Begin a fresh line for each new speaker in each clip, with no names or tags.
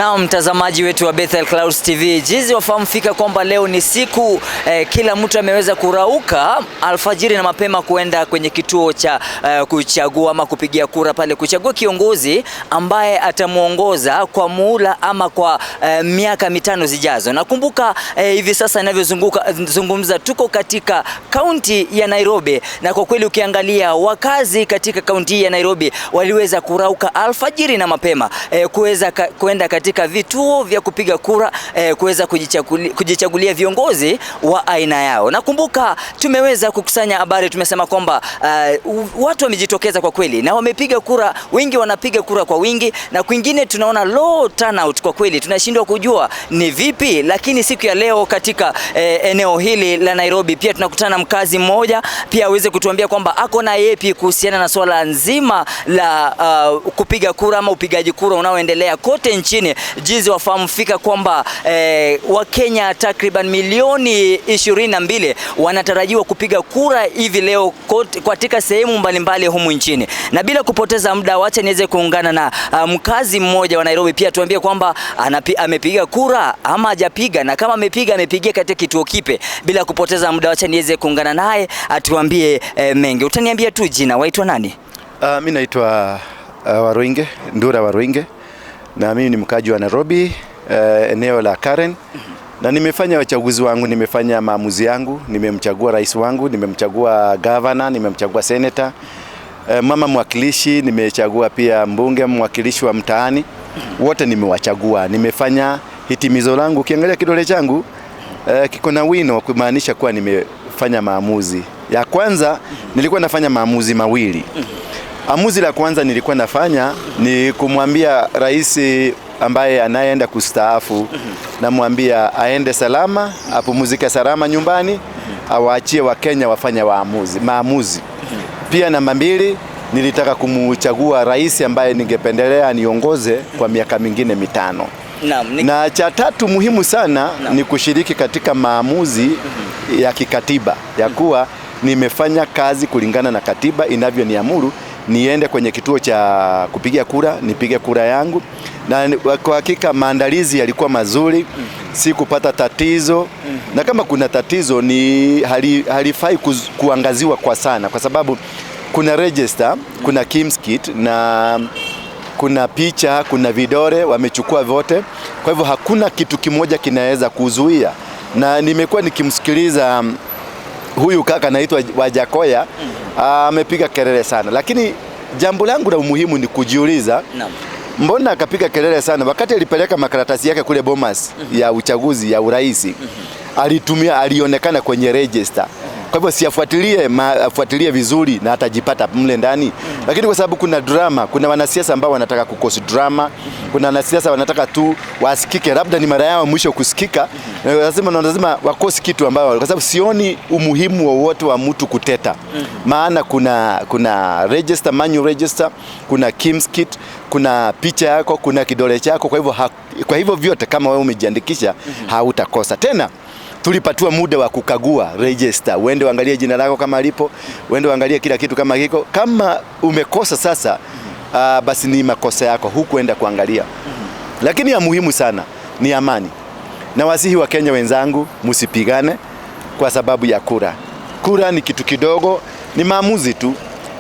Na mtazamaji wetu wa Bethel Clouds TV, jinsi wafahamu fika kwamba leo ni siku kila mtu ameweza kurauka alfajiri na mapema kuenda kwenye kituo cha kuchagua ama kupigia kura pale, kuchagua kiongozi ambaye atamuongoza kwa muhula ama kwa miaka 5 zijazo. Nakumbuka hivi sasa ninavyozungumza tuko katika kaunti ya Nairobi, na kwa kweli ukiangalia wakazi katika kaunti ya Nairobi waliweza kurauka alfajiri na mapema kuweza kuenda katika vituo vya kupiga kura kuweza kujichagulia viongozi wa aina yao. Nakumbuka tumeweza kukusanya habari, tumesema kwamba watu wamejitokeza kwa kweli na wamepiga kura, wengi wanapiga kura kwa wingi, na kwingine tunaona low turnout. Kwa kweli tunashindwa kujua ni vipi, lakini siku ya leo katika eneo hili la Nairobi pia tunakutana na mkazi mmoja pia aweze kutuambia kwamba ako na yepi kuhusiana na swala nzima la kupiga kura ama upigaji kura unaoendelea kote nchini. Jinsi wafahamu fika kwamba Wakenya takriban milioni 22 wanatarajiwa kupiga kura hivi leo katika sehemu mbalimbali humu nchini. Na bila kupoteza muda, wacha niweze kuungana na mkazi mmoja wa Nairobi pia tuambie kwamba amepiga kura ama hajapiga, na kama amepiga amepigia katika kituo kipi. Bila kupoteza muda, wacha niweze kuungana naye atuambie mengi. Utaniambia tu jina, waitwa nani?
Mi naitwa Waruinge, Ndura Waruinge, na mimi ni mkaji wa Nairobi, eneo la Karen, na nimefanya uchaguzi wangu, nimefanya maamuzi yangu, nimemchagua rais wangu, nimemchagua governor, nimemchagua senator, mama mwakilishi, nimechagua pia mbunge, mwakilishi wa mtaani, wote nimewachagua. Nimefanya hitimizo langu. Ukiangalia kidole changu kiko na wino kumaanisha kuwa nimefanya maamuzi. Ya kwanza nilikuwa nafanya maamuzi mawili. Amuzi la kwanza nilikuwa nafanya ni kumwambia rais ambaye anayeenda kustaafu, namwambia aende salama, apumzike salama nyumbani, awaachie Wakenya wafanye maamuzi. Pia namba 2, nilitaka kumchagua rais ambaye ningependelea niongoze kwa miaka mingine 5. Na cha tatu muhimu sana ni kushiriki katika maamuzi ya kikatiba ya kuwa nimefanya kazi kulingana na katiba inavyoniamuru niende kwenye kituo cha kupiga kura, nipige kura yangu. Na kwa hakika maandalizi yalikuwa mazuri, si kupata tatizo. Na kama kuna tatizo ni halifai kuangaziwa kwa sana, kwa sababu kuna register, kuna KIEMS kit na kuna picha, kuna vidole, wamechukua vyote. Kwa hivyo hakuna kitu kimoja kinaweza kuzuia. Na nimekuwa nikimsikiliza huyu kaka anaitwa Wajakoya, amepiga kelele sana. Lakini jambo langu la umuhimu ni kujiuliza, mbona akapiga kelele sana wakati alipeleka makaratasi yake kule Bomas ya uchaguzi ya urais? Alitumia, alionekana kwenye register. Kwa hivyo si afuatilie vizuri na atajipata mle ndani. Lakini kwa sababu kuna drama, kuna wanasiasa ambao wanataka kukosi drama, kuna wanasiasa wanataka tu wasikike, labda ni mara yao mwisho kusikika, lazima wakosi kitu ambao, kwa sababu sioni umuhimu wowote wa mtu kuteta. Maana kuna register, manual register, kuna KIEMS kit, kuna picha yako, kuna kidole chako. Kwa hivyo vyote kama wewe umejiandikisha hautakosa. Tena tulipatiwa muda wa kukagua register, uende uangalie jina lako kama lipo, uende uangalie kila kitu kama kiko. Kama umekosa sasa, basi ni makosa yako, hukuenda kuangalia. Lakini ya muhimu sana ni amani. Na wasihi wa Kenya wenzangu, msipigane kwa sababu ya kura. Kura ni kitu kidogo, ni maamuzi tu,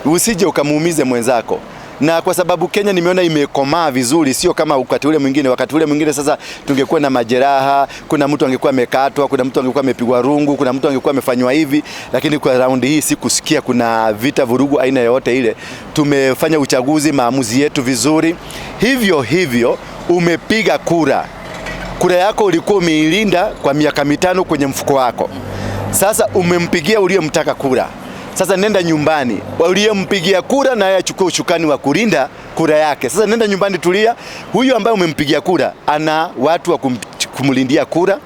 usije ukamuumize mwenzako. Na kwa sababu Kenya nimeona imekomaa vizuri, sio kama wakati ule mwingine. Wakati ule mwingine sasa tungekuwa na majeraha, kuna mtu angekuwa amekatwa, kuna mtu angekuwa amepigwa rungu, kuna mtu angekuwa amefanywa hivi. Lakini kwa raundi hii sikusikia kuna vita, vurugu aina yoyote ile. Tumefanya uchaguzi, maamuzi yetu vizuri. Hivyo hivyo umepiga kura, kura yako ulikuwa umeilinda kwa miaka 5 kwenye mfuko wako. Sasa umempigia uliyemtaka kura. Sasa nenda nyumbani, uliyempigia kura na yeye achukue ushukani wa kulinda kura yake. Sasa nenda nyumbani, tulia. Huyu ambaye umempigia kura ana watu wa kumlindia kura,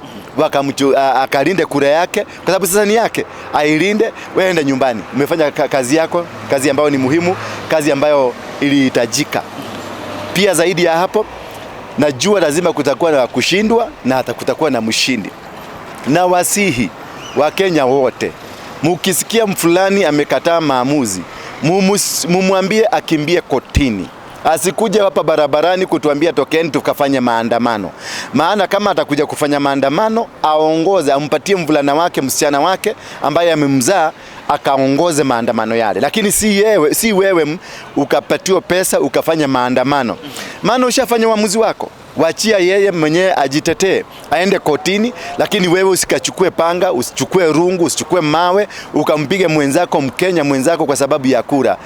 akalinde kura yake, kwa sababu sasa ni yake, ailinde. Wewe enda nyumbani, umefanya kazi yako, kazi ambayo ni muhimu, kazi ambayo ilihitajika. Pia zaidi ya hapo, najua lazima kutakuwa na kushindwa na hata kutakuwa na mshindi. Na wasihi Wakenya wote, mukisikia mfulani amekataa maamuzi, mumwambie akimbie kotini. Asikuje hapa barabarani kutuambia tokeni tukafanye maandamano. Maana kama atakuja kufanya maandamano, aongoze, ampatie mvulana wake, msichana wake ambaye amemzaa akaongoze maandamano yale, lakini si wewe ukapatiwa pesa ukafanya maandamano. Maana ushafanya uamuzi wako. Wachia yeye mwenyewe ajitetee, aende kotini, lakini wewe usikachukue panga, usichukue rungu, usichukue mawe ukampige mwenzako, Mkenya mwenzako, kwa sababu ya kura.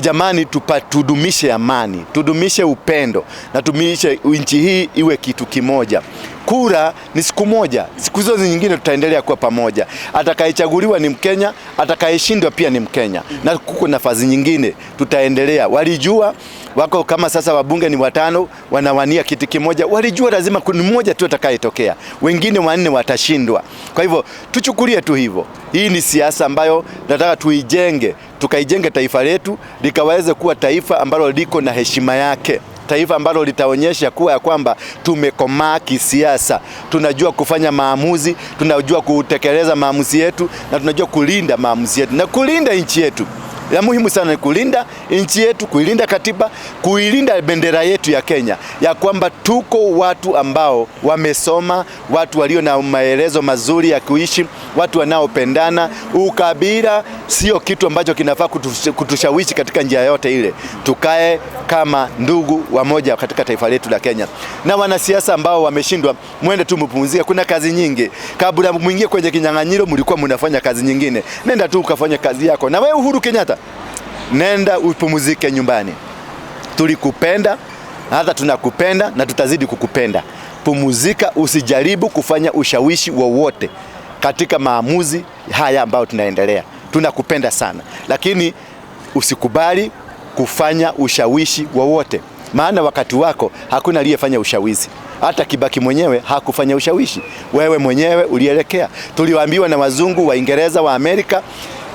Jamani, tudumishe amani, tudumishe upendo na tudumishe nchi hii iwe kitu kimoja. Kura ni siku moja, siku hizo nyingine tutaendelea kuwa pamoja. Atakayechaguliwa ni Mkenya, atakayeshindwa pia ni Mkenya, na kuko nafasi nyingine tutaendelea. Walijua wako kama sasa wabunge ni watano wanawania kiti kimoja, walijua lazima kuna mmoja tu atakayetokea, wengine wanne watashindwa. Kwa hivyo tuchukulie tu hivyo. Hii ni siasa ambayo nataka tuijenge, tukaijenge taifa letu likaweze kuwa taifa ambalo liko na heshima yake, taifa ambalo litaonyesha kuwa ya kwamba tumekomaa kisiasa, tunajua kufanya maamuzi, tunajua kutekeleza maamuzi yetu, na tunajua kulinda maamuzi yetu na kulinda nchi yetu. Ya muhimu sana ni kulinda nchi yetu, kuilinda katiba, kuilinda bendera yetu ya Kenya, ya kwamba tuko watu ambao wamesoma, watu walio na maelezo mazuri ya kuishi, watu wanaopendana. Ukabila sio kitu ambacho kinafaa kutushawishi katika njia yote ile. Tukae kama ndugu wamoja katika taifa letu la Kenya. Na wanasiasa ambao wameshindwa, mwende tu mpumzike, kuna kazi nyingi. Kabla muingie kwenye kinyang'anyiro mlikuwa mnafanya kazi nyingine. Nenda tu ukafanya kazi yako. Na wewe Uhuru Kenyatta, nenda upumzike nyumbani. Tulikupenda, hata tunakupenda na tutazidi kukupenda. Pumzika, usijaribu kufanya ushawishi wowote katika maamuzi haya ambayo tunaendelea. Tunakupenda sana, lakini usikubali kufanya ushawishi wowote. Maana wakati wako hakuna aliyefanya ushawishi. Hata Kibaki mwenyewe hakufanya ushawishi. Wewe mwenyewe ulielekea. Tuliwaambiwa na wazungu, Waingereza, wa Amerika,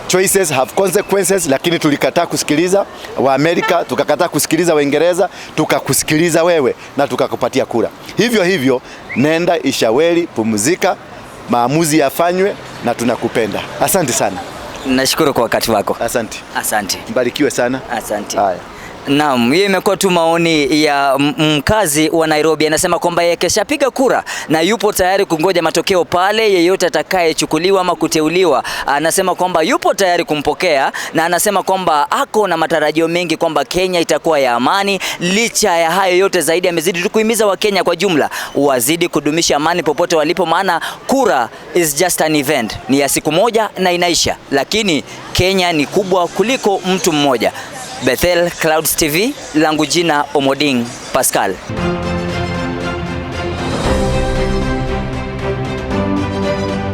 choices have consequences, lakini tulikataa kusikiliza wa Amerika, tukakataa kusikiliza Waingereza, tukakusikiliza wewe na tukakupatia kura. Hivyo hivyo, nenda Ishaweli, pumzika, maamuzi yafanywe na tunakupenda. Asante sana.
Nashukuru kwa wakati wako.
Asante.
Asante.
Mbarikiwe sana.
Asante.
Haya.
Naam, hiyo imekuwa tu maoni ya mkazi wa Nairobi. Anasema kwamba yeye keshapiga kura na yupo tayari kungoja matokeo pale yeyote atakayechukuliwa ama kuteuliwa. Anasema kwamba yupo tayari kumpokea na anasema kwamba ako na matarajio mengi kwamba Kenya itakuwa ya amani. Licha ya hayo yote, zaidi amezidi tu kuhimiza Wakenya kwa jumla wazidi kudumisha amani popote walipo, maana kura is just an event, ni ya siku moja na inaisha, lakini Kenya ni kubwa kuliko mtu mmoja. Bethel Clouds TV, langu jina Omoding Pascal.